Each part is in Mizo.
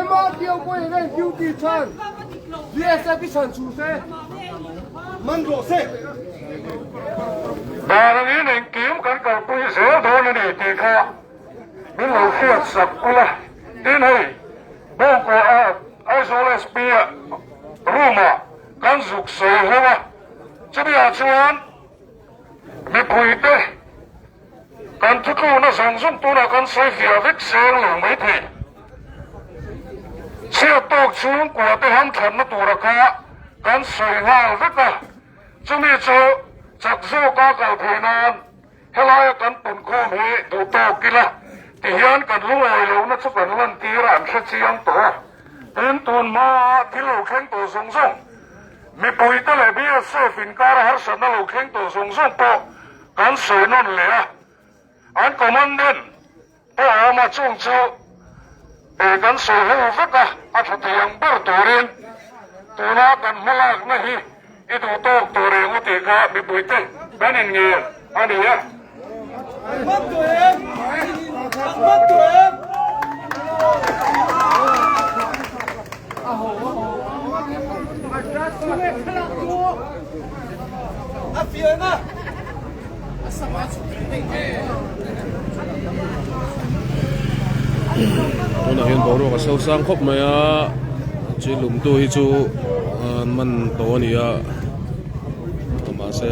MRTO pawhin a in duty chhan BSF hi chhan chhu se man rawh se. Dan angin engkim kan kalpui zel dawn a ni tih kha min lo hriat sak ula. Tin hei Bawngkaw a Aizawl SP room ah kan zuk sawi ho a, chumi ah chuan Mipuite kan thutlukna zawng zawng tunah kan sawi fiah vek seng lo maithei. Chhiat tawk chhungkua te hamthatna tura kha kan sawi nghal vek a, chumi chu chak zawka kal theih nan helaia kan punkhawm hi duh tawk ila tihian kan lungawi lohna chu kan lantir a an hre chiang tawh a. Tin, tun hmaa thil lo thleng tawh zawng zawng, mipuite leh BSF inkara harsatna lo thleng tawh zawng zawng pawh kan sawi nawn leh a, an commandant pawh a awm a, chung chu kan sawi ho vek a, a tha thei ang ber turin tuna kan hmalakna hi i duh tawk tur eng u tih kha mipuite kan inngen a ni a. Tunah hian boruak a sosang khawp mai a chi lumtu hi chu an man tawh a ni a mahse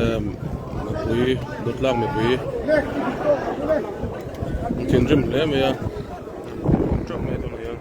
mipui dutlak mipui an thinrim hle mai a awm teuh mai tunah hian.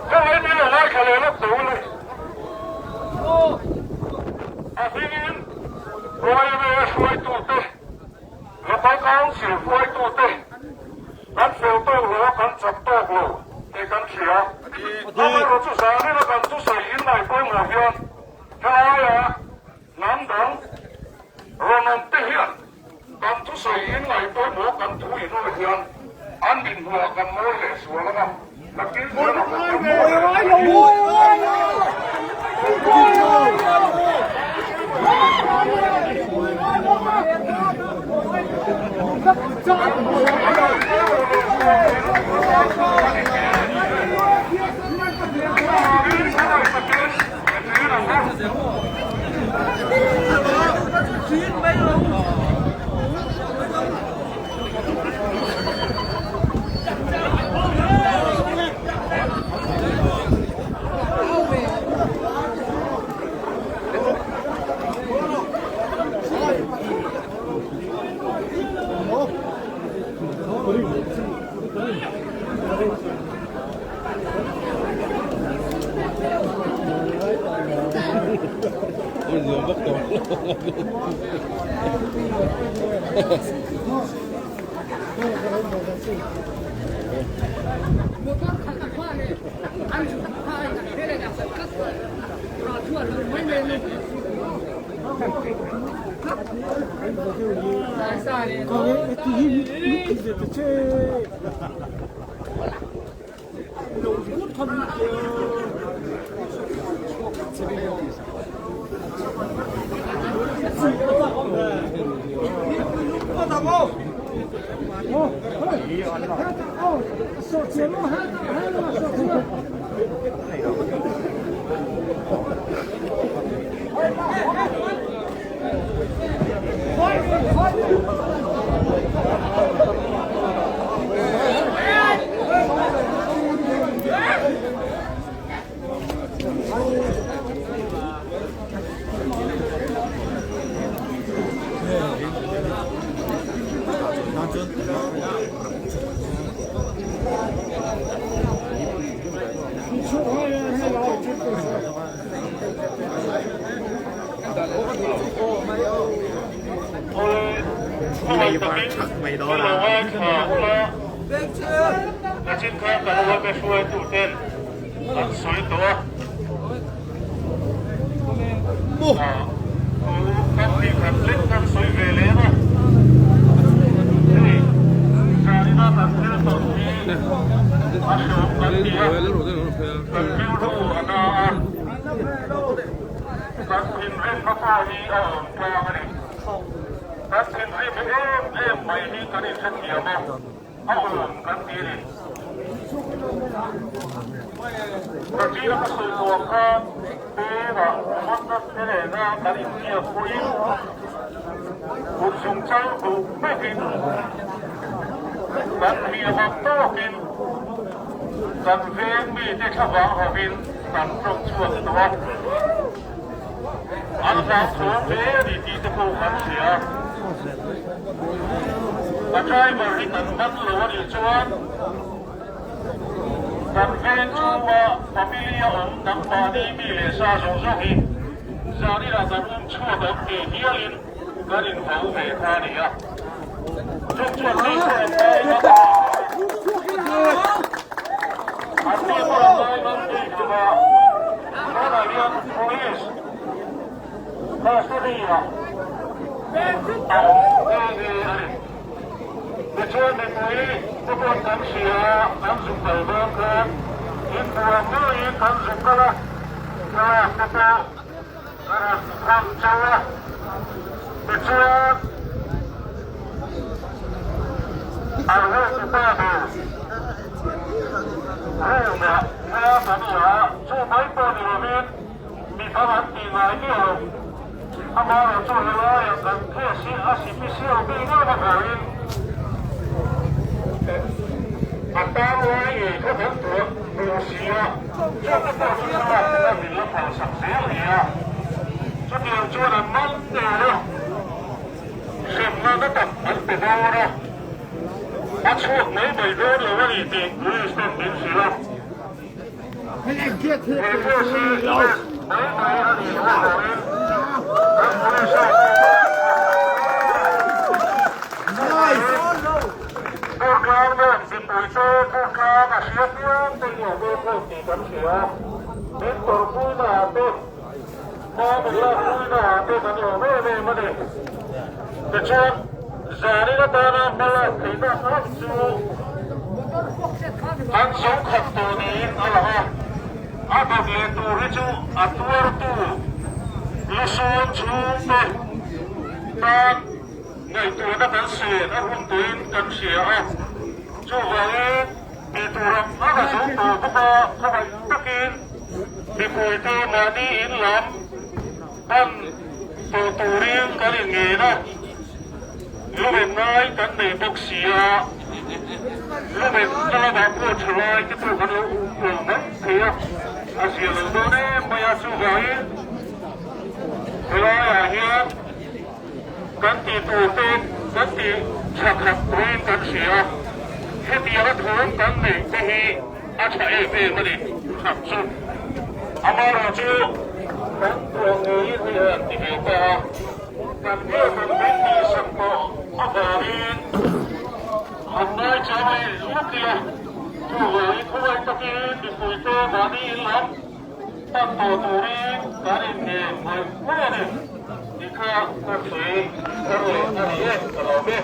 Khawngaiin min lo ngaithla leh lawk tawh ule. A hmingin YMA hruaitute, Local Council hruaitute kan fel tawk lo a, kan chak tawk lo tih kan hria. Amaherawhchu zanina kan thusawi inngaih pawimawh hian helaiah hnam dang rawn awm te hian kan thusawi inngaih pawimawh kan thu inawih hian an inhmuhah kan mawi leh sual ang a, nakin zelah kan mawi leh Chuvangin khawngaih takin mipuite mahni in lam pan tawh turin kan inngen ngawih ngawih a ni tih kha kan sawi thar leh a ni e, ka lawm e.